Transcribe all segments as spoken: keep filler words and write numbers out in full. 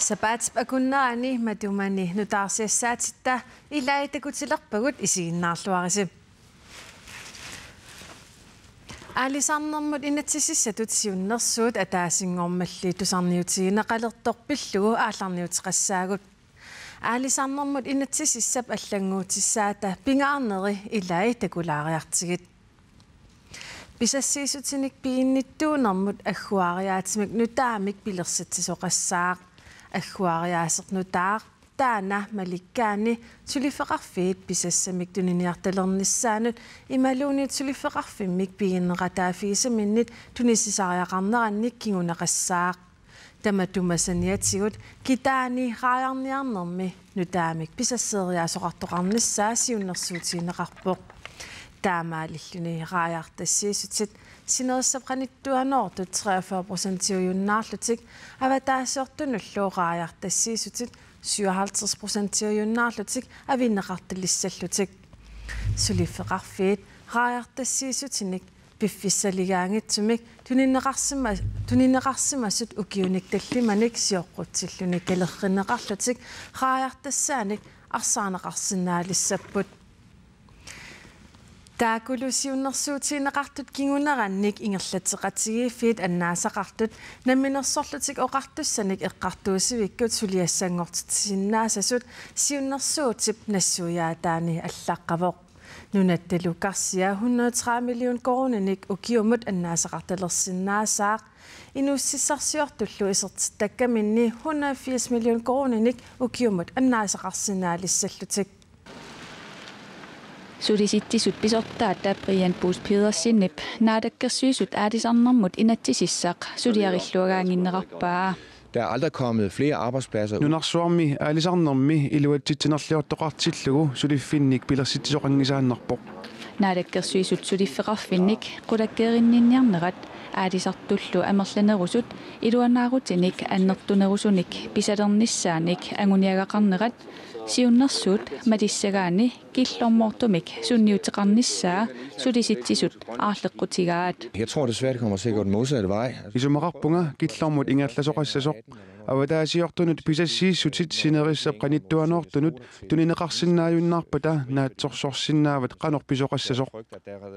Sapaatip akunnerani matumani nutaarsiassaatitta ilai takutilerpagut, isiginnaarluarisi. Aalisarnermut inatsisissatut siunnersuut ataasinngormalli tusarniutigineqalertoq pillugu aallarniuteqassaagut. Aalisarnermut inatsisissap allannguutissaata pingaarneri ilai takulaariartigit. Pisassiissutinik piginnittuunermut agguariaatimik nutaamik pilersitsisoqassaaq. Agguariaaseq nutaaq taanna malikkaani suliffeqarfiit pisassamik tuniniartalernissaannut imaluunniit suliffeqarfimmik piginneqataaffigisaminnit tunisisariaqarnerannik kinguneqassaaq. Tamatuma saniatigut kitaani raajarniarnermi nutaamik pisasseeriaasoqartoqarnissaa siunnersuutigineqarpoq. Taamaalilluni raajartassiissutit sinerissap qanittuanoortut treogfyrre procentiujunnaarlutik avataasiortunullu raajartassiissutit syvoghalvtreds procentiujunnaarlutik avinneqartalissallutik. Suliffeqarfiit raajartassiissutinik piffissaligaanngitsumik tunineqarsima-, tunineqarsimasut ukiunik tallimanik sioqqutsilluni kalerrinneqarlutik raajartassaanik arsaarneqarsinnaalissapput. Taakkulu siunnersuutigineqartut kingunerannik ingerlatseqatigiiffiit annaasaqartut Namminersorlutik Oqartussanik eqqartuussivikkut suliassanngortitsisinnaassasut siunnersuutip nassuiaataani allaqqavoq. Nunattalu karsia hundrede og tredive million koruuninik ukiumut annaasaqartalersinnaasaaq. Inuussutissarsiortullu isertittakkaminni hundrede og firs million koruuninik ukiumut annaasaqarsinnaalissallutik. Sulisitsisut pisortaata Brian Buus Pedersenip Naalakkersuisut aalisarnermut inatsisissaq suliarilluagaannginnerarpaa. Der er aldrig kommet flere arbejdspladser ud. Nunarsuarmi aalisarnermi iluatsitsinerliortoqartillugu suliffinnik pilersitsisoqanngisaannarpoq. Naalakkersuisut suliffeqarfinnik qulakkeerinninniarnerat aalisartullu amerlanerusut iluanaarutinik annertunerusunik pisalernissaanik anguniagaqarnerat siunnersuut malissagaanni killormoortumik sunniuteqarnissaa sulisitsisut aarleqqutigaat. Jeg tror desværre, det kommer til at gå den modsatte vej. Isumaqarpunga killormut ingerlasoqassasoq. Avataasiortunut pisassiissutit sinerissap qanittuanoortunut tunineqarsinnaajunnaarpata naatsorsorsinnaavat qanoq pisoqassasoq.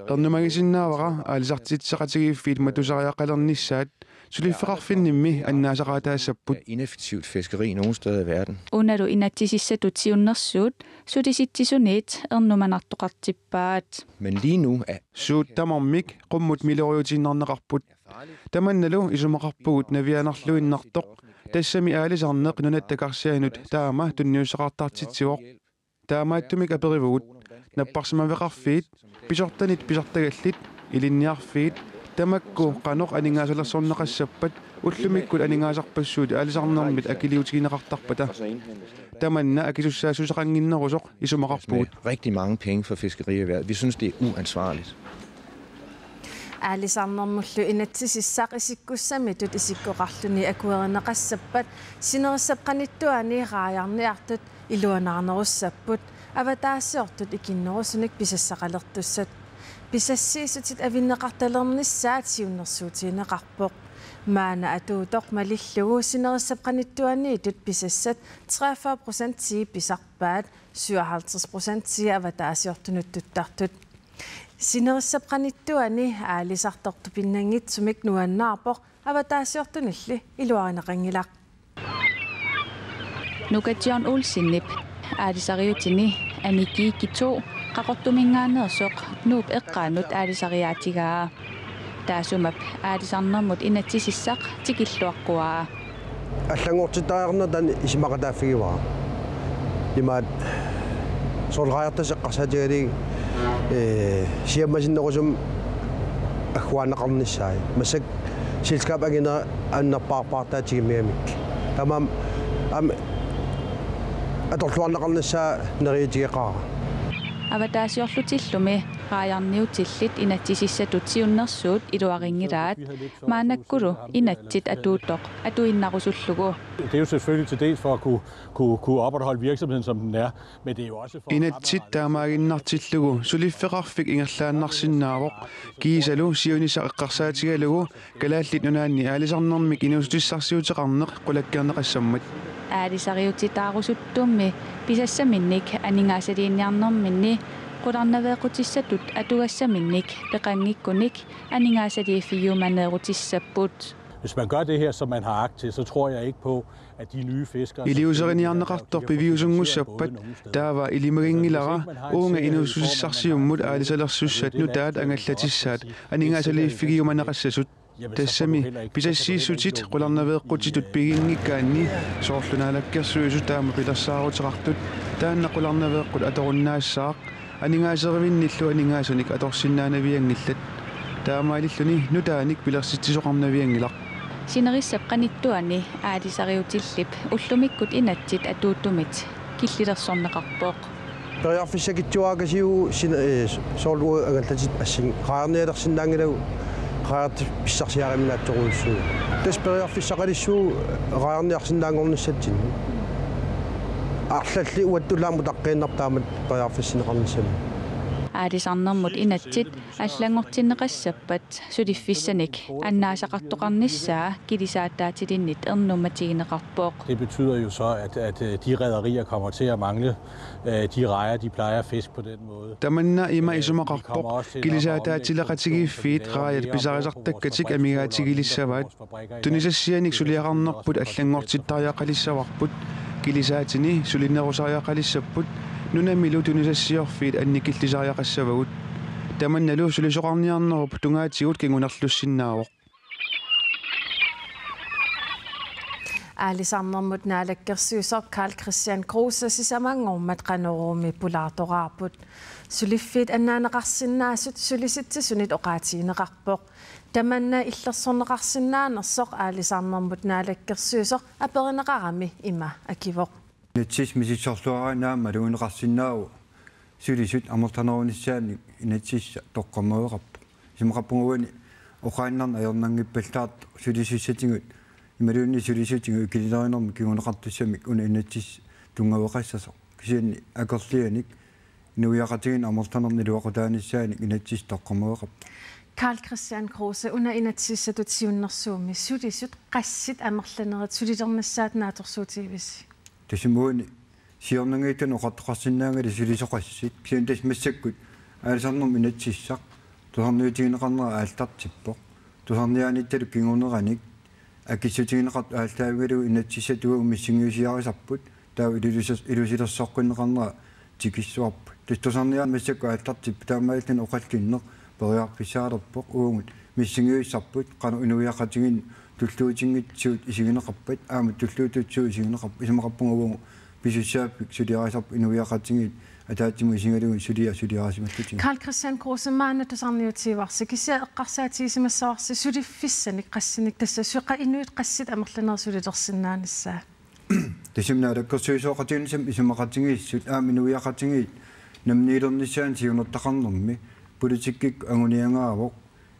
Ernumagisinnaavara aalisartitseqatigiiffiit matusariaqalernissaat suliffeqarfinnimmi annaasaqaataassapput. Ineffektivt fiskeri nogen steder i verden. Unalu inatsisissatut siunnersuut sulisitsisuniit ernumanartoqartippaat. Men lige nu er Suut tamarmik qummut miloriutiinnarneqarput. Tamannalu isumaqarpugut navianarluinnartoq. Tassami aalisarneq nunatta karsianut taama tunniussaqartartitsivoq. Taamaattumik aperivugut: napparsimaveqarfiit, pisortanit pisartagallit, ilinniarfiit, tamakku qanoq aningaasalersorneqassappat ullumikkut aningaasarpassuit aalisarnermit akiliutigineqartarpata. Tamanna akisussaassuseqannginnerusoq isumaqarpugut. Rigtig mange penge for fiskerierhvervet. Vi synes, det er uansvarligt. Aalisarnermullu inatsisissaq isikkussamitut isikkoqarluni akuerineqassappat sinerissap qanittuani raajarniartut iluanaarnerussapput avataasiortut ikinnerusunik pisassaqalertussat. Pisassiissutit avinneqartalernissaat siunnersuutigineqarpoq. Maanna atuutoq malillugu sinerissap qanittuaniittut pisassat treogfyrre procentii pisarpaat, syvoghalvtreds procentii avataasiortunut tuttartut. Sinerissap qanittuani aalisartoq tupinnanngitsumik nuannaarpoq, avataasiortunilli iluarineqanngilaq. Nuka John Olsenip aalisariutini Aniki Kito Qaqortuminngaanneersoq Nuup eqqaanut aalisariaatigaa. Taassuma aalisarnermut inatsisissaq tikilluaqquaa. Allanngortittariaqarneq taanna isumaqataaffigivara. Imaat soorlu raajartassat eqqarsaatigalugit, ee, siammasinnerusumik agguaanneqarnissaat. Massakkut selskabip anginerit annerpaarpaartaat tigummigamik. Tamanna aamma atorluarneqarnissaa neriuutigeqaara. Avataasiorlutillumi raajarniutillit inatsisissatut siunnersuut iluarinngilaat, maannakkulu inatsit atuuttoq atuinnarusullugu. Det er jo selvfølgelig til dels for at kunne, kunne, kunne opretholde virksomheden, som den er, men det er jo også for at Inatsit taamaaginnartillugu suliffeqarfik ingerlaannarsinnaavoq, kiisalu siunissaq eqqarsaatigalugu Kalaallit Nunaanni aalisarnermik inuussutissarsiuteqarneq qulakkeerneqassammat. Aalisariutitaarusuttummi pisassaminnik aningaasaliiniarnerminni qularnaveeqqutissatut atugassaminnik peqanngikkunik aningaasaliiffigiumaneerutissapput. Hvis man gør det her, som man har agt til, så tror jeg ikke på, at de nye fiskere, som Iliuuseriniarneqartoq piviusunngussapput, taava ilimaginngilara uunga inuussutissaarsiummut aalisalersussat nutaat angallatissaat aningaasaliiffigiumaneqassasut. Tassami pisassiissutit qularnaveeqqutitut piginngikkaanni soorlu Naalakkersuisut taama pilersaaruteqartut taanna qularnaveeqqut atorunnaassaaq, aningaaserivinnillu aningaasanik atorsinnaanavianngillat. Taamaalilluni nutaanik pilersitsisoqarnavianngilaq. Sinerissap qanittuani aalisariutillip ullumikkut inatsit atuuttumit killilersorneqarpoq. Periarfissakitsuaakasiu sina soorlu angallatit assin raajarnialersinnaanngilagut raajartut pissarsiariminaatsoorujussuu. Tassa periarfissaqalissuugut raajarniarsinnaanngornissatsinni. Arlallit uattulaamut utaqqiinnarput taamatut periarfissinneqarnissamut. Aalisarnermut inatsit allanngortinneqassappat suliffissanik annaasaqartoqarnissaa kilisaataatilinnit ernummatigineqarpoq. Det betyder jo så, at, at øh, de rederier kommer til at mangle øh, de rejer, de plejer at fiske på den måde. Tamanna ima isumaqarpoq, kilisaataatileqatigiiffiit raajat pisarisartakkatik amigaatigilissavaat. Tunisassianik suliaqarnerput allanngortittariaqalissavarput, kilisaatini sulinerusariaqalissapput, nunamilu tunisassiorfiit annikillisariaqassavagut. Tamannalu sulisoqarniarnerup tungaatigut kingunerlussinnaavoq. Aalisarnermut naalakkersuisoq Karl-Kristian Kruse sisamanngormat Qanoruumi pulaartoraarput. Suliffiit annaaneqarsinnaasut sulisitsisunit oqaatigineqarpoq. Tamanna illersorneqarsinnaanersoq aalisarnermut naalakkersuisoq aperineqarami ima akivoq. Inatsisissat misissorluaraanni aamma malugineqarsinnaavoq sulisut amerlanerunissaannik inatsisissaq toqqammaveqarpoq. Isumaqarpunga uani oqaannarneq ajornanngippallaartoq sulisissatigut imaluunniit sulisutigut ikililerinermik kinguneqartussamik una inatsisissaq tunngaveqassasoq. Kisianni akerlianik inuiaqatigiinni amerlanernik iluaqutaanissaannik inatsisissaq toqqammaveqarpoq. Karl-Kristian Kruse, una inatsisissatut siunnersuummi sulisut qassit amerlanerit sulilernissaat naatsorsuutigivisi? Tassami uani siornanngitsumik oqartoqarsinnaanngilaq sulisut qassit. Kisianni tassa massakkut aalisarnermut inatsisissaq tusarniutigineqarnera aallartippoq. Tusarniaanittalu kingorneranik akissutigineqartut aallaavigalugu inatsisissatut uagut missingiusiarisarput, taava ilusi-, ilusilersoqqinneqarnera tikissuarput. Tassa tusarniaaneq massakkut aallartippoq, taamaalilluni oqallinneq periarfissaalerpoq, uagut missingiussarput qanoq inuiaqatigiinni tulluutinngitsut isigineqarpat aamma tulluutut suut isigineqarpat. Isumaqarpunga uagut pisussaaffik suliarisarput inuiaqatigiit ataatsimut isigalugit suliaq suliarisimallutigit. Karl-Kristian Kruse, maanna tusarniutigivarsi, kisianni eqqarsaatigisimavassi suliffissanik qassinik, tassa suleqaat inuit qassit amerlanerit sulilersinnaanissaat? Tassami naalakkersuisooqatigiinnissamut isumaqatigiissut aamma inuiaqatigiit namminiilernissaannik siunertaqarnermi politikkikkut anguniagaavoq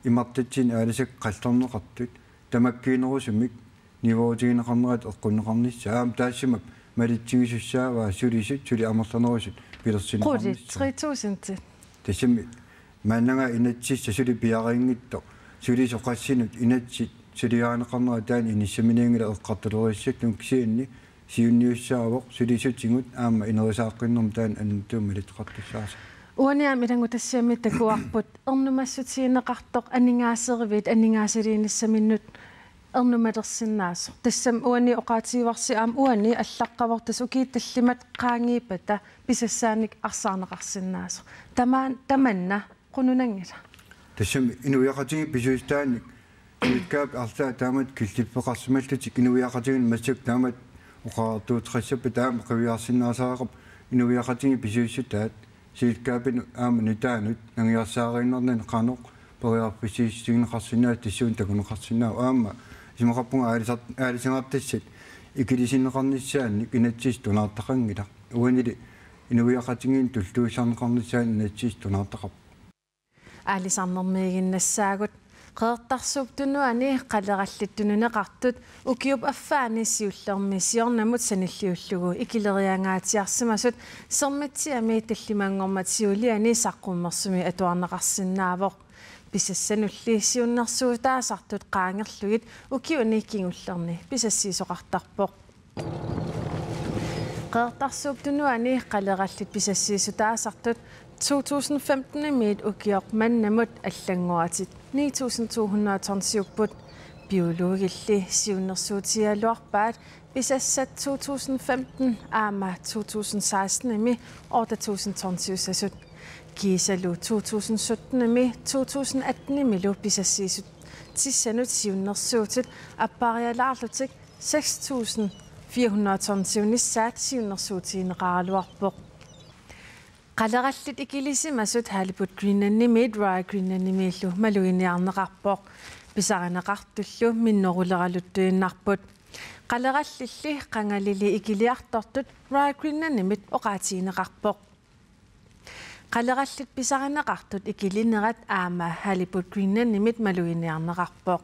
imartatsinni aalisakkat qallerneqartut tamakkiinerusumik niuerutigineqarnerat eqqunneqarnissaa. Aamma taassuma malitsigisussaavaa sulisut suli amerlanerusut pilersinneqarnissaa. Qulit tre tusind. Tassami maannakkut inatsisissaq suli piareerinngitsoq sulisut qassinut inatsit suliarineqarnerat taanna inissaminiinngilaq eqqartuleriissallugu, kisianni siunniussaavoq sulisutigut aamma inerisaaqqinnermut taanna annertuumik malitseqartussaasoq. Uani aamma ilanngutassiami takuarput ernumassutigineqartoq aningaaseriviit aningaasaliinissaminnut ernumalersinnaasoq. Tassami uani oqaatigivarsi aamma uani allaqqavoq, tassa ukiut tallimat qaangiuppata pisassaanik arsaarneqarsinnaasoq. Tamaan-, tamanna qununanngila? Tassami inuiaqatigiit pisuussutaanik selskabit arlaat taamatut killiffeqarsimallutik, inuiaqatigiinni massakkut taamatut oqariartuuteqassappata aamma qiviarsinnaasariaqarpoq inuiaqatigiit pisuussutaat selskabinut aamma nutaanut nangiarsaariinnarnani qanoq periarfissiissutigineqarsinnaasut tassuuna takuneqarsinnaavoq. Aamma isumaqarpunga aalisar-, aalisagartassat ikilisinneqarnissaannik inatsisissaq tunaartaqanngilaq. Uanili inuiaqatigiinni tulluussarneqarnissaannik inatsisissaq tunaartaqarpoq. Aalisarnermiiginnassaagut. Qeqertarsuup Tunuani qalerallit tunineqartut ukiup affaani siullermi siornamut sanilliullugu ikileriangaatsiarsimasut Sermitsiami tallimanngormat siuliani saqqummersumi atuarneqarsinnaavoq. Pisassanulli siunnersuutaasartut qaangerlugit ukiuni kingullerni pisassiisoqartarpoq. Qeqertarsuup Tunuani qalerallit pisassiissutaasartut to tusind femten-imiit ukioq mannamut allanngoratik ni tusind to hundrede tonsiupput. Biologilli siunnersuutigigaluarpaat pisassat to tusind femten aamma to tusind seksten-imi otte tusind tonsiussasut. Kiisalu to tusind sytten-imi to tusind atten-imilu pisassiissutissanut siunnersuutit apparialaarlutik seks tusind fire hundrede tonsiunissaat siunnersuutigineqaraluarpoq. Qalerallit ikilisimasut Halibut Greenlandimiit Royal Greenlandimiillu maluginiarneqarpoq. Pisarineqartullu minneruleraluttuinnarput. Qalerallilli qangalili ikiliartortut Royal Greenlandimit oqaatigineqarpoq. Qalerallit pisarineqartut ikilinerat aamma Halibut Greenlandimit maluginiarneqarpoq.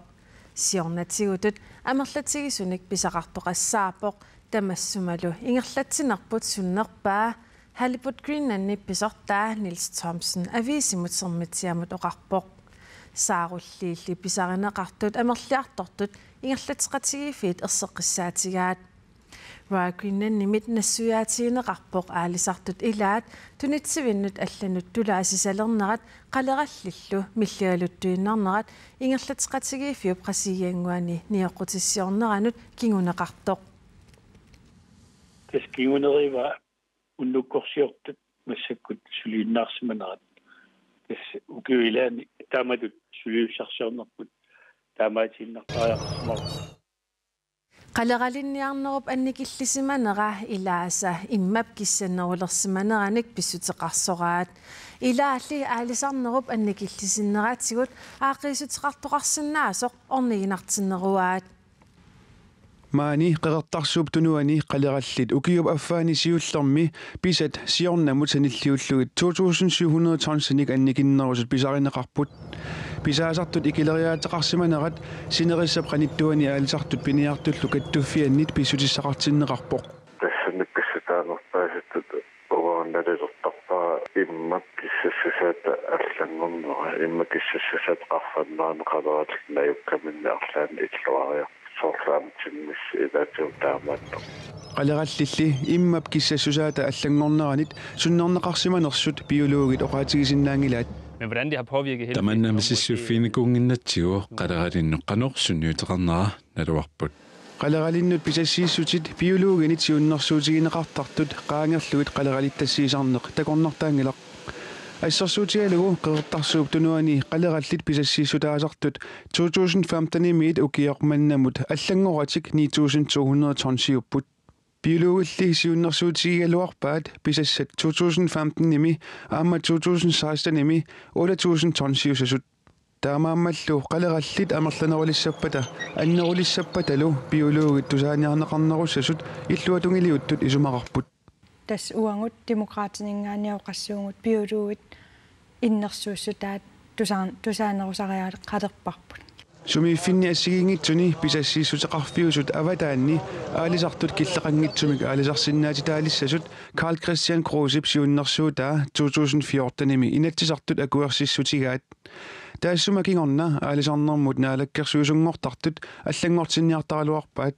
Siornatigutut amerlatigisunik pisaqartoqassaarpoq, tamassumalu ingerlatsinerput sunnerpaa Halibut Greenlandip pisortaa Niels Thomsen aviisimut Sermitsiamut oqarpoq. Saarulliilli pisarineqartut amerliartortut ingerlatseqatigiiffiit erseqqissaatigaat. Royal Greenlandimit nassuiaatigineqarpoq aalisartut ilaat tunitsivinnut allanut tulaasisalernerat qalerallillu milligaluttuinnarnerat ingerlatseqatigiiffiup Qasigiannguani nioqqutissiorneranut kinguneqartoq. Tassa kinguneriva unnukkorsiortut massakkut suliinnaarsimanerat. Tassa ukiup ilaani taamatut suliussarsiornerput taamaatiinnartariaqarsimavoq. Qaleralinniarnerup annikillisimanera ilaasa immap kissannerulersimaneranik pissuteqarsoraat. Ilaalli aalisarnerup annikillisinneratigut aaqqiissuteqartoqarsinnaasoq orniginartinneruaat. Maani Qeqertarsuup Tunuani qalerallit ukiup affaani siullermi pisat siornamut sanilliullugit to tusind syv hundrede tonsinik annikinnerusut pisarineqarput. Pisaasartut ikileriaateqarsimanerat sinerissap qanittuani aalisartut piniartullu kattuffiannit pissutissaqartinneqarpoq. Tassani pissutaanerpaasutut uanga nalilertarpara immap kissassusaata allanngornera, immap kissassusaata qarfannerani qalerallit najukkaminni arlaannik illuariarput, soorlu aamma timmissaa ilaatigut taamaattoq. Qalerallilli immap kissassusaata allanngorneranit sunnerneqarsimanersut biologit oqaatigisinnaanngilaat. Men hvordan det har påvirket hele Tamanna misissuiffiginikuunnginnatsigu qaleralinnut qanoq sunniuteqarnera naluarput. Qaleralinnut pisassiissutit biologinit siunnersuutigineqartartut qaangerlugit qaleralittassiisarneq takornartaanngilaq. Assersuutigalugu Qeqertarsuup Tunuani qalerallit pisassiissutaasartut to tusind femten-imiit ukioq mannamut allanngoratik ni tusind to hundrede tonsiupput. Biologilli siunnersuutigigaluarpaat pisassat to tusind femten-imi aamma to tusind seksten-imi otte tusind tonsiussasut. Taamaammallu qalerallit amerlanerulissappata annerulissappatalu biologit tusaaniarneqarnerussasut illuatungiliuttut isumaqarput. Tassa uagut Demokraatininngaanniit oqassuugut biologit innersuussutaat tusaan-, tusaanerusariaqalerparput. Sumiiffinni assigiinngitsuni pisassiissuteqarfiusut avataanni aalisartut killeqanngitsumik aalisarsinnaatitaalissasut Karl-Kristian Krusep siunnersuutaa to tusind fjorten-imi Inatsisartut akuersissutigaat. Taassuma kingorna aalisarnermut naalakkersuisunngortartut allanngortinniartaraluarpaat.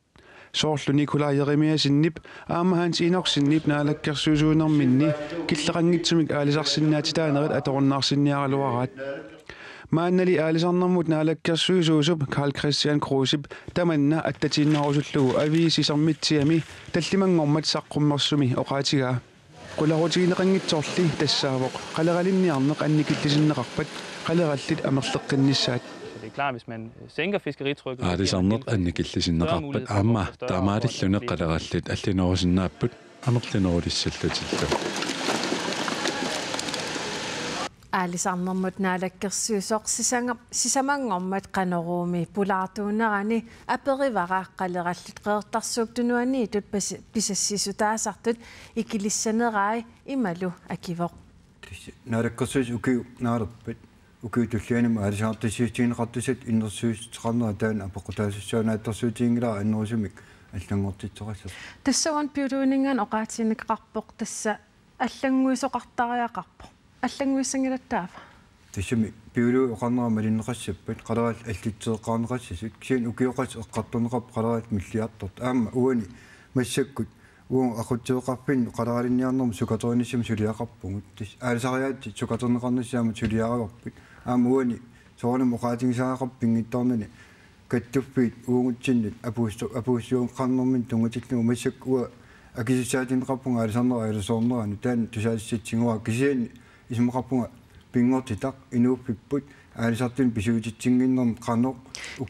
Soorlu Nikolaj Jeremiassenip aamma Hans Enoksenip naalakkersuisuunerminni killeqanngitsumik aalisarsinnaatitaanerit atorunnaarsinniaraluaraat. Maannali aalisarnermut naalakkersuisuusup Karl-Kristian Krusep tamanna attatiinnarusullugu aviisi Sermitsiami tallimanngormat saqqummersumi oqaatigaa. Qularutigineqanngitsoorli tassaavoq qaleralinniarneq annikillisinneqarpat qalerallit amerleqqinnissaat. Så det er klart, hvis man sænker fiskeritrykket, så giver det Aalisarneq en annikillisinneqarpat større mulighed for, aamma at få større taamaalilluni ophold, og det er qalerallit allinerusinnaapput amerlanerulissallutillu. Aalisarnermut naalakkersuisoq sisanga-, sisamanngormat Qanoruumi pulaartuunerani aperivara qalerallit Qeqertarsuup Tunuaniittut pasi-, pisassiissutaasartut ikilissanerai imalu akivoq. Tassa naalakkersuisut ukiut naalerpat, ukiut tullianut aalisarnermut pisassiissutigineqartussat innersuussuteqarnerat taanna apeqqutaasussaanaatsorsuutiginngilara annerusumik allanngortitseqassasoq. Tassa uani biologininngaanniit oqaatigineqarpoq tassa allannguisoqartariaqarpoq. Allannguissanngilattaava? Tassami biologit oqarnera malinneqassappat qalerallit allitsereqqaarneqassasut, kisianni ukioqassut eqqartorneqarput qalerallit milliartortut. Aamma uani massakkut Uagut aqutsiveqarfinnut qaleralinniarnermut sukaterinissamut suliaqarpugut. Tassa aalisariaatsit sukaterneqarnissaat aamma suliaraluarput. Aamma uani soorunami oqaatigisariaqarpoq pinngitsoornani kattuffiit uagutsinnut apuustu-, apuussiuunneqarnerminni tunngatillugu massakkut uanga akisussaatigineqarpunga aalisarnerup ajoraluarnerani taanna tusaatissatsinnguara kisianni isumaqarpunga pinngortitaq inuuffipput aalisartuni pisuutitsinnginnermi qanoq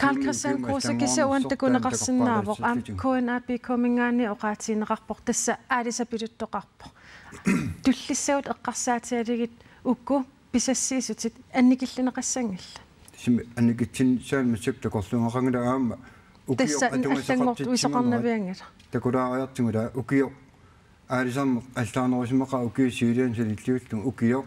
Karl Kristian Kruse kisianni uani takuneqarsinnaavoq aamma K N A P K-minngaanniit oqaatigineqarpoq tassa aalisapiluttoqarpoq. Tullissagut eqqarsaatigalugit uku pisassiissutit annikillineqassanngillat. Simi annikillinissaanut massakkut takorluugaqanngilaq aamma ukioq tassa allanngortuisoqarnavianngilaq. Takulaariartigu ila ukioq aalisarneq allaanerusimaqaaq ukiut siuliani salilliullugu ukioq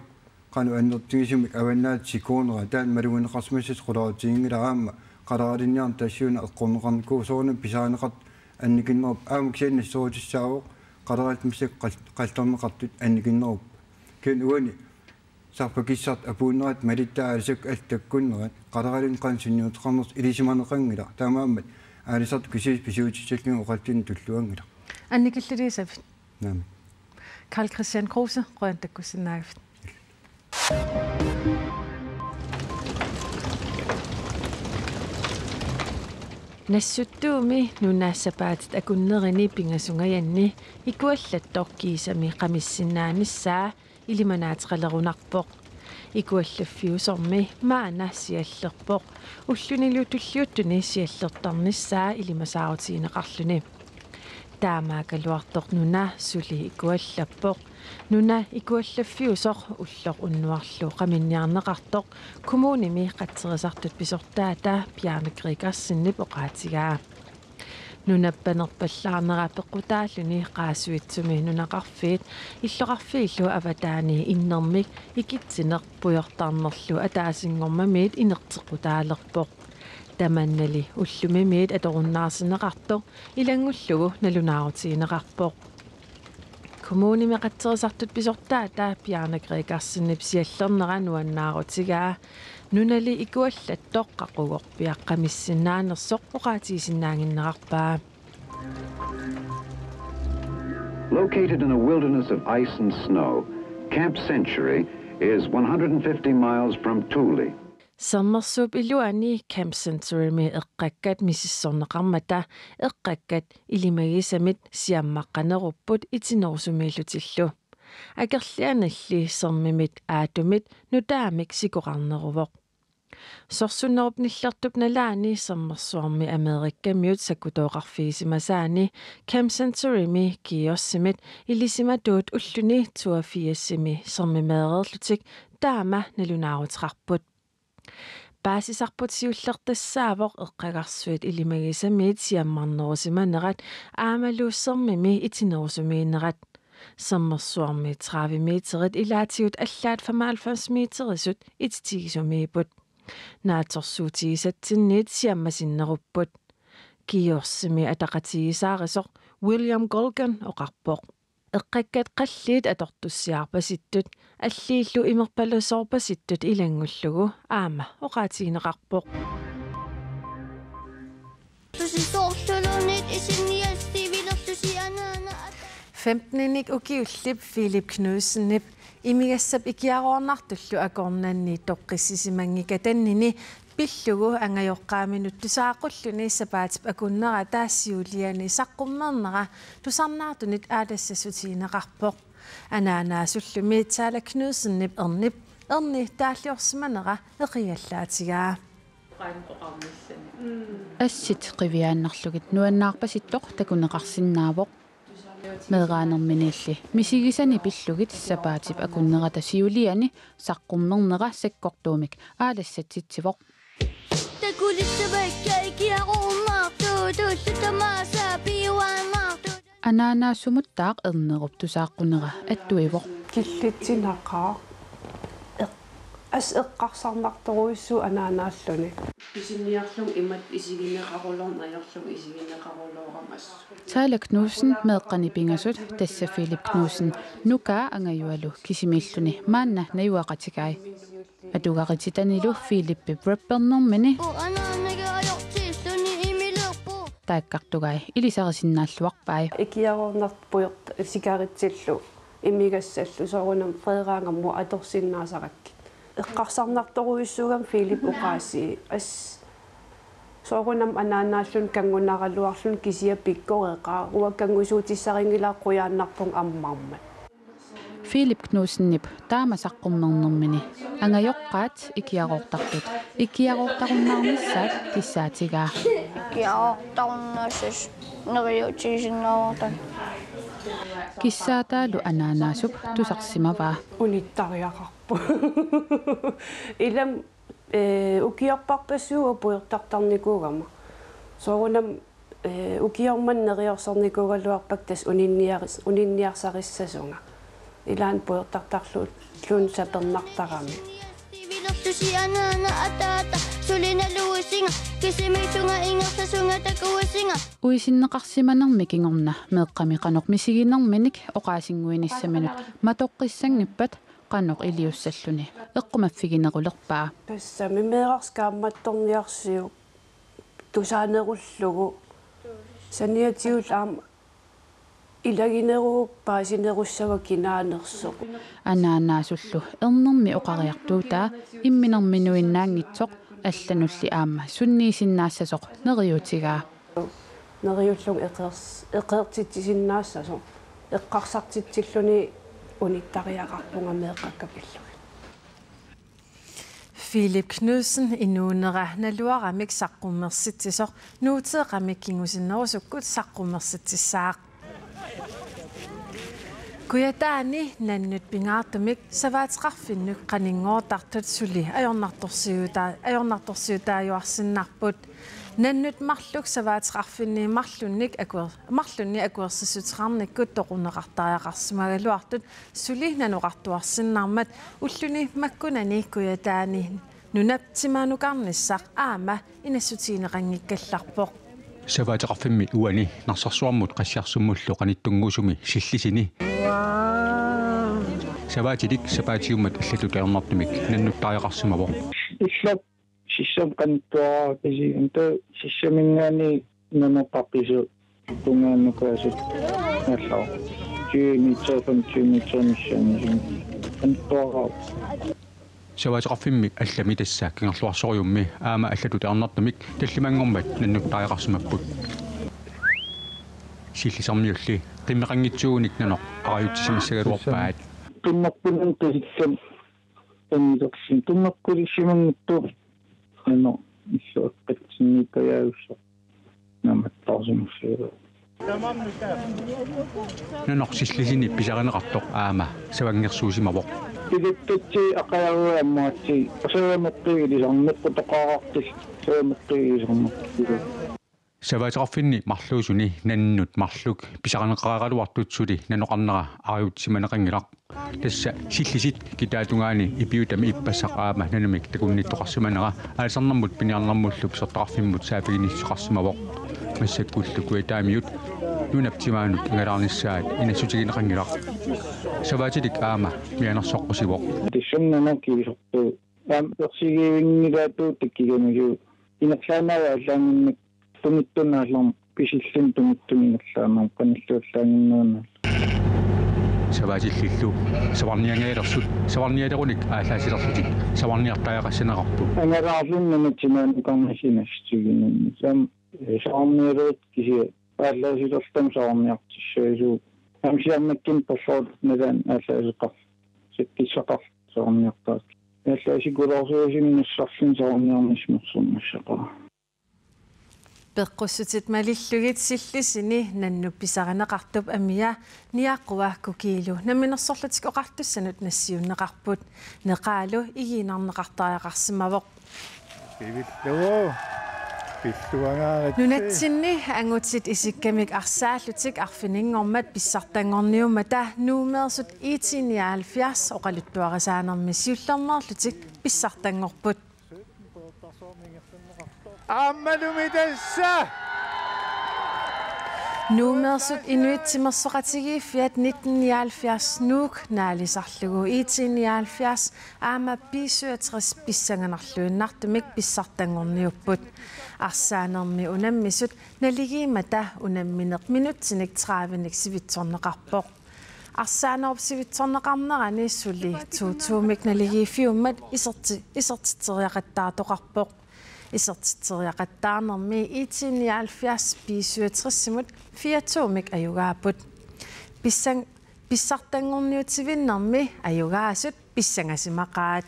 qanoq annertutigisumik avannaata sikuunera taanna malugineqarsimassasoq qularutsiginngilaq aamma qaleralinniarneq tassa una eqqorneqarnikuuvoq soorunami pisarineqartut annikinnerupput aamma kisianni nassuerutissaavoq qaleralinnik massakkut qal-, qallerneqartut annikinnerupput. Kisianni uani sarfakissartut apuunnerat malittaa aalisakkat allat takkunnerat qaleralinnik qanoq sunniuteqarnersoq ilisimaneqanngilaq taamaammat aalisartut kisiisa pisuutissallugit oqallinneq tulluanngilaq. Annikilliliisavit? Naamik. Karl Kristian Kruse, qujanaq takkussinnaagavit. Nassuttuumi nuna sapaatip akunnerini pingasungajanni ikuallattoq kiisami qamissinnaanissaa ilimanaateqalerunarpoq. Ikuallaffiusormi maanna siallerpoq ullunilu tulliuttuni siallertarnissaa ilimasaarutigineqarluni. Taamaakkaluartoq nuna suli ikuallappoq. Nuna ikuallaffiusoq ulloq unnuarlu qaminniarneqartoq kommunimi qatserisartut pisortaata Bjarne Gregersenip oqaatigaa. Nunap panerpallaarnera peqqutaalluni Qaasuitsumi nunaqarfiit illoqarfiillu avataani innermik ikitsineq pujortarnerlu ataasinngormamiit inerteqqutaalerpoq. Tamannali ullumimiit atorunnaarsineqartoq ilanngullugu nalunaarutigineqarpoq. Kommunimi qatserisartut pisortaata Bjarne Gregersenip siallernera nuannaarutigaa. Nunali ikuallattoq qaqugorpiaq qamissinnaanersoq oqaatigisinnaannginnerarpaa. Located in a wilderness of ice and snow, Camp Century is one hundred fifty miles from Thule. Sermersuup iluani Camp Centurymi eqqakkat misissorneqarmata eqqakkat ilimagisamit siammaqqanerupput itinerusumiillutillu. Akerlianilli sermimit aatumit nutaamik sikoqarneruvoq. Sorsunnerup nillertup nalaani sermersuarmi Amerikamiut sakkutooqarfigisimasaani Camp Centurymi Kiiorsimit ilisimatuut ulluni toogfirsimi sermimeereerlutik taama nalunaaruteqarput. Paasisarput siullertassaavoq eqqagarsuit ilimagisamiit siammarnerusimanerat aammalu sermimi itinerusumiinnerat. Sermersuarmi tredive meterit ilaatigut allaat femoghalvfems meterisut ititigisumiipput. Naatsorsuutigisatsinniit siammasinnerupput. Kiiorsimit ataqatigiissaarisoq William Golgan oqarpoq. Eqqakkat qalliit atortussiarpasittut, alliillu imerpalasoorpasittut ilanngullugu aamma oqaatigineqarpoq. Tusisoorlulunit isiniassivilerlusi anaana ata. Femteninik ukiullip Philip Knudsenip imigassap ikiaroornartullu akornanni toqqissisimanngikatannini pillugu angajoqqaaminut tusaaqulluni sapaatip akunnerata siuliani saqqummernera tusarnaartunit aalassassutigineqarpoq. Anaanaasullumi Tala Knudsenip ernip erni taalliorsimanera eqigallaatigaa. Assit qiviaannarlugit nuannaarpasittoq takuneqarsinnaavoq. Meeraanerminiilli misigisani pillugit sapaatip akunnerata siuliani saqqummernera sakkortuumik aalassatsitsivoq. Takulissavakka ikiaroornartut ullut tamaasa piuaannartut. Anaanaasumuttaaq ernerup tusaaqqunera attuivoq. Killitsinnaqaaq. Eq-, as eqqarsarnartorujussuuvoq anaanaalluni. Pisiniarlugu imatut isigineqarulorneq ajorlugu isigineqarulooramassu. Tala Knudsen meeqqani pingasut tassa Philip Knudsen nukaa angajualu kisimiilluni maanna najugaqatigai. Atugarititanilu Philipip rappernermini. Anaanaga ajortilluni imilerpoq. taakkartugai ilisarisinnaalluarpai. Ikiaroornartut pujortartut sikaritsillu imigassallu soorunami fredagamut atorsinnaasarakkit. Eqqarsarnartorujussuugami Filip oqaasii. As soorunami anaanaalluni kanngunaraluarluni kisianni pikkoreqaaq. Uanga kanngusuutissarinngilara qujaannarpunga ammarmat. Filip Knudsenip taama saqqummernermini angajoqqaat ikiaroortartut ikiaroortarunnaarnissaat kissaatigaa. Ikiaroortarunnaarsussat neriuutigisinnaagatta. Kissaataalu anaanaasup tusarsimavaa. Unittariaqarpoq. Ilami ee, ukiorparpassuit pujortartarnikuugama. Soorunami ee, ukioq manna neriorsornikuugaluarpakka tassa uninniaris-, uninniarsarissasunga. Ilaanni pujortartarluunniit sapernartarami. Sivilersusi anaana ataata suli naluisinga kisimiissunga ingerlasunga takuisinga. Uisinneqarsimanermi kingorna meeqqami qanoq misiginerminik oqaasinnguinissaminut matoqqissanngippat qanoq iliussalluni eqqumaffiginerulerpaa. Tassami meerarsi kaammattorniarsiuk tusaanerullugu saniatigut aamma ilagineruvoq paasinerussava kinaanersoq. Anaanaasullu ernermi oqariartuutaa imminerminuinnaanngitsoq allanulli aamma sunniisinnaassasoq neriuutigaa. Neriullunga eqeers-, eqeertitsisinnaassasoq eqqarsartitsilluni unittariaqarpunga meeqqakka pillugit. Filip Knudsen inuunera naluaramik saqqummersitsisoq Nuuteeqami kingusinnerusukkut saqqummersitsissaaq. Kujataani nannut pingaartumik savaateqarfinnut qaninngortartut suli ajornartorsiutaa-, ajornartorsiutaajuarsinnarput. Nannut marluk savaateqarfinni marlunnik akuer-, marlunni akuersissuteqarnikkut toqunneqartariaqarsimagaluartut suli nanoqartuarsinnarmat ulluni makkunani Kujataani nunap timaanukarnissaq aamma inassutigineqanngikkallarpoq. Savaateqarfimmi uani Narsarsuarmut Qassiarsummullu qanittunnguusumi Sillisini savaatilik sapaatiummat allatut ajornartumik nannuttariaqarsimavoq. Illoq sissami qanittuaraakasiinta sissaminngaanniit nanoq qaqisoq tungaanut qaasut nallau. Tyve meter, femogtyve meter missaannisumik qanittuaraavoq. Savaateqarfimmi allami tassa Kangerluarsorujummi aamma allatut ajornartumik tallimanngormat nannuttariaqarsimapput. Sillisarmiulli qimmeqanngitsuugunik nanoq arajutsisimassagaluarpaat. Qimmerpunani tasikkan annikersin qimmerpulissimanngitsoq nanoq illuaqqatsinniikkajaavissoq. Naammattarsimassagaluaq. Nanoq Sillisini pisarineqartoq aamma savanngersuusimavoq. Pilattatsi aqajarui ammaatsi savameqqi ilisarneq qutoqarartil savameqqi ilisarneq. Savaateqarfinni marluusuni nannut marluk pisarineqaraluartut suli nanoqarnera arajutsisimaneqanngilaq. Tassa Sillisit kitaatungaani Ipiutami ippassaq aamma nanumik takunnittoqarsimanera aalisarnermut piniarnermullu pisortaqarfimmut saaffiginnissuteqarsimavoq. Massakkullu Kujataamiut nunap timaanut angalaarnissaat inassutigineqanngilaq. Savaatilik aamma mianersoqqusivoq. Tassannga kiisortu aamma persigivinngilaatu takkigamilu ingerlaannaq allaannginnak tumittut naallarmat pisilluni tumittut ingerlaannaq qanilluallaannginnerunnaat. Savaatillillu savarniangaalersut savarnialerunik aallaasilerlutik savarniartariaqassanerarput. Angalaarluni nunap timaanukarnissaq inassutiginninni. Aamma savarnialerit kisianni aallaasilerlutik savarniartissaasugut. Aamma siornakkinik perloortut nalaani aallaaseqarlutik sakkissaqarlutik savarniartarakkit. Aallaasikulaarsuusimassarluni savarniarnissamut ersernassaqaaq. Peqqussutit malillugit Sillisini nannut pisarineqartup amia Niaqua Kukiilu Namminersorlutik Oqartussanut nassiunneqarput. Neqaalu igiinnarneqartariaqarsimavoq. Pivillugu. Pilluangaaritsi. Nunatsinni angutit isikkamik arsaallutik arfininngormat pissartanngorniummata Nuummeersut I T nioghalvfjerds oqaluttuarisaanermi siullermeerlutik pissartanngorput. Aammalumi tassa Nuummeersut Inuit Timersoqatigiiffiat nitten nioghalvfjerds Nuuk naalisarlugu IT nioghalvfjerds aamma B syvogtres pissanganarluinnartumik pissartanngorniupput. Arsaanermi unammisut naligiimmata unammineq minutsinik tredivenik sivitsorneqarpoq. Arsaanerup sivitsorneqarnerani suli to-to-mik naligiiffiummat iserti-, isertitseriaqattaartoqarpoq. Isertitseriaqattaarnermi IT nioghalvfjerds B syvogtres-imut fire-to-mik ajugaapput. Pissang-, pissartanngorniutivinnermi ajugaasut pissangasimaqaat.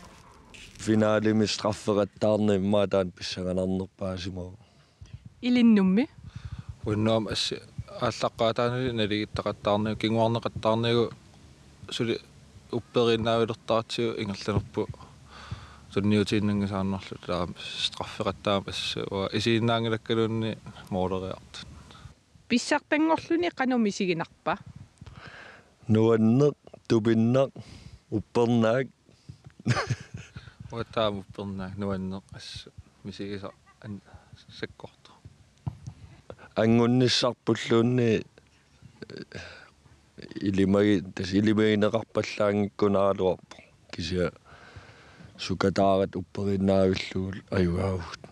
Finalimi straffereqattaarneq immaqa taanna pissanganarnerpaasimavoq. Ilinnummi? Uannut aamma assi aallaqqaataanili naligiittaqattaarnigu, kinguarneqattaarnigu suli upperiinnaavilertaratsigu ingerlanerput tunniutiinnanngisaannarluta, taava straffereqattaarami assi uanga isiginnaanngilakkaluunniit måleriartut. Pissartanngorluni qanoq misiginarpa? Nuanneq, tupinnaq, uppernaak. Uanga taama uppernaak, nuanneq, assut misigisaq an-, sakkortoq. Anngunnissarpulluunniit, eh, ilimagi-, tassa ilimagineqarpallaanngikkunaraluarpoq. Kisianni sukataarat upperiinnaavillugu ajugaavugut.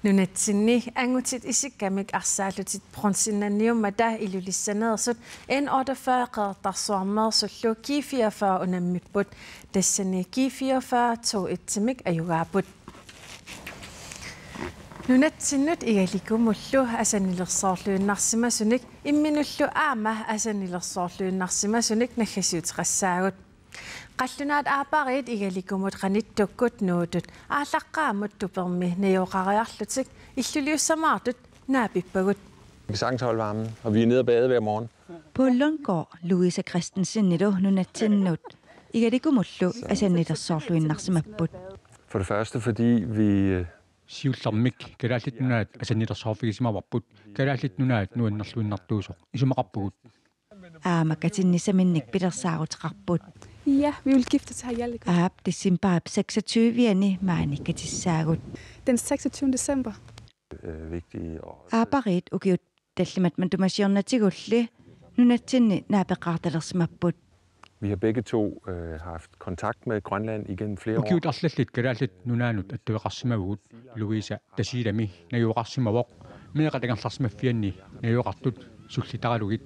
Nunatsinni angutit isikkamik arsaallutik bronzennanniummata Ilulissaneersut N otteogfyrre Qeqertarsuarmeersullu G fireogfyrre unammipput. Tassani G fireogfyrre to-et-imik ajugaapput. Nunatsinnut Igalikumullu asannilersoorluinnarsimasunik imminullu aamma asannilersoorluinnarsimasunik naggasiuteqassaagut. Qallunaat Aappariit Igalikumut qanittukkut nuutut aallaqqaammut tupermi najugaqariarlutik illuliussamaartut naapippagut. Vi kan sagtens holde varmen, og vi er nede og bade hver morgen. Poul Lundgaard Louise Christensenilu nunatsinnut Igalikumullu asannilersoorluinnarsimapput. For det første, fordi vi, øh, Siullermik Kalaallit Nunaat asannilersoorfigisimavarput, Kalaallit Nunaat nuannerluinnartuusoq isumaqarpugut. Aamma katinnissaminnik pilersaaruteqarput. Ja, vi vil giftes her i Igaliku. Aap decembarip seksogtyve-ani maani katissaagut. Den seksogtyvende december. Øh, vigtige og Aappariit ukiut tallimat matuma siornatigulli nunatsinni naapeqqaartalersimapput. Vi har begge to, øh, haft kontakt med Grønland igennem flere år. Ukiut arlallit Kalaallit Nunaannut attueqarsimavugut. Louise Tasiilami najugaqarsimavoq. Meeqqat angerlarsimaffianni najugaqartut sullitaralugit.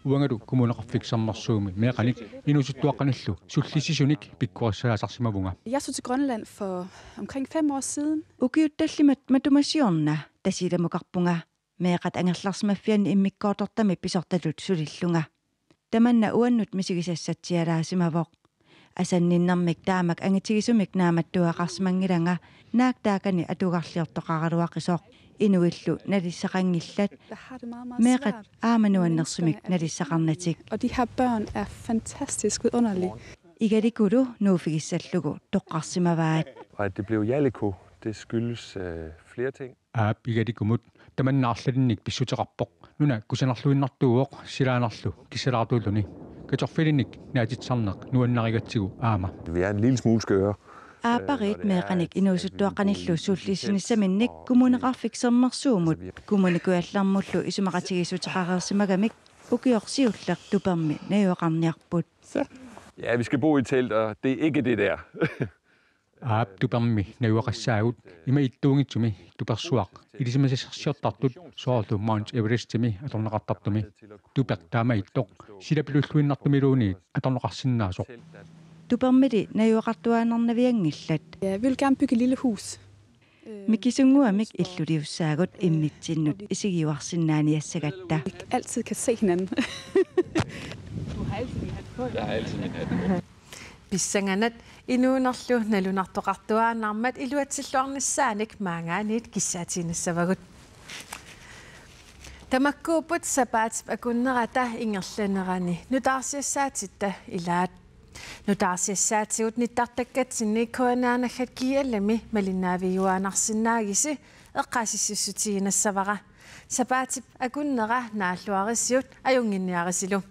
Uangalu Kommuneqarfik Sermersuumi meeqqanik inuusuttuaqqanillu sullissisunik pikkorissaasarsimavunga. Jeg tog til Grønland for omkring fem år siden. Ukiut tallimat matuma siorna Tasiilamukarpunga. Meeqqat angerlarsimaffianni immikkoortortami pisortatut sulillunga. Tamanna uannut misigisassatsialaasimavoq. Asanninnermik taamak angitigisumik naammattuugaqarsimanngilanga, naak taakani atugarliortoqaraluaqisoq. Inuillu nalissaqanngillat. Meeqqat aamma nuannersumik nalissaqarnatik. Og de her børn er fantastisk vidunderlige. Igalikulu nuuffigissallugu toqqarsimavaat. Og at det blev Igaliku, det skyldes, øh, flere ting. Aap Igalikumut tamanna arlalinnik pissuteqarpoq. Nuna kusanarluinnartuuvoq silaannarlu kissalaartuulluni. Katerfilinnik naatitsisarneq nuannarigatsigu aamma. Vi er en lille smule skøre. Aappariit meeqqanik inuusuttuaqqanillu sullissinissaminnik Kommuneqarfik Sermersuumut Kommune Kujallermullu isumaqatigiissuteqareersimagamik ukioq siulleq tupermi najugaqarniarput. Ja, vi skal bo i telt, og det er ikke det der. Aap tupermi najugaqassaagut, ima ittuunngitsumi tupersuaq ilisimasasarsiortartut soorlu Mount Everestimi atorneqartartumi. Tupeq taamaattoq silapilulluinnartumiluunniit atorneqarsinnaasoq. Tupermili najugaqartuaannarnavianngillat. Ja, vi vil gerne bygge et lille hus. Mikisunnguamik illuliussaagut immitsinnut isigiuarsinnaaniassagatta. Altid kan se hinanden. Du har altid min hat på. Jeg har altid min hat på. Pissanganaq inuunerlu nalunartoqartuaannarmat iluatsilluarnissaanik maanngaanniit kissaatiinnassavagut. Tamakkuupput sapaatip akunnerata ingerlanerani nutaarsiassaatitta ilaat. Nutaarsiassaatigut nittartakkatsinni K N R-naggat G L-imi malinnaavigiuaannarsinnaagisi eqqaasitsissutigiinnassavara. Sapaatip akunnera naalluarisiuk ajunnginniarisilu.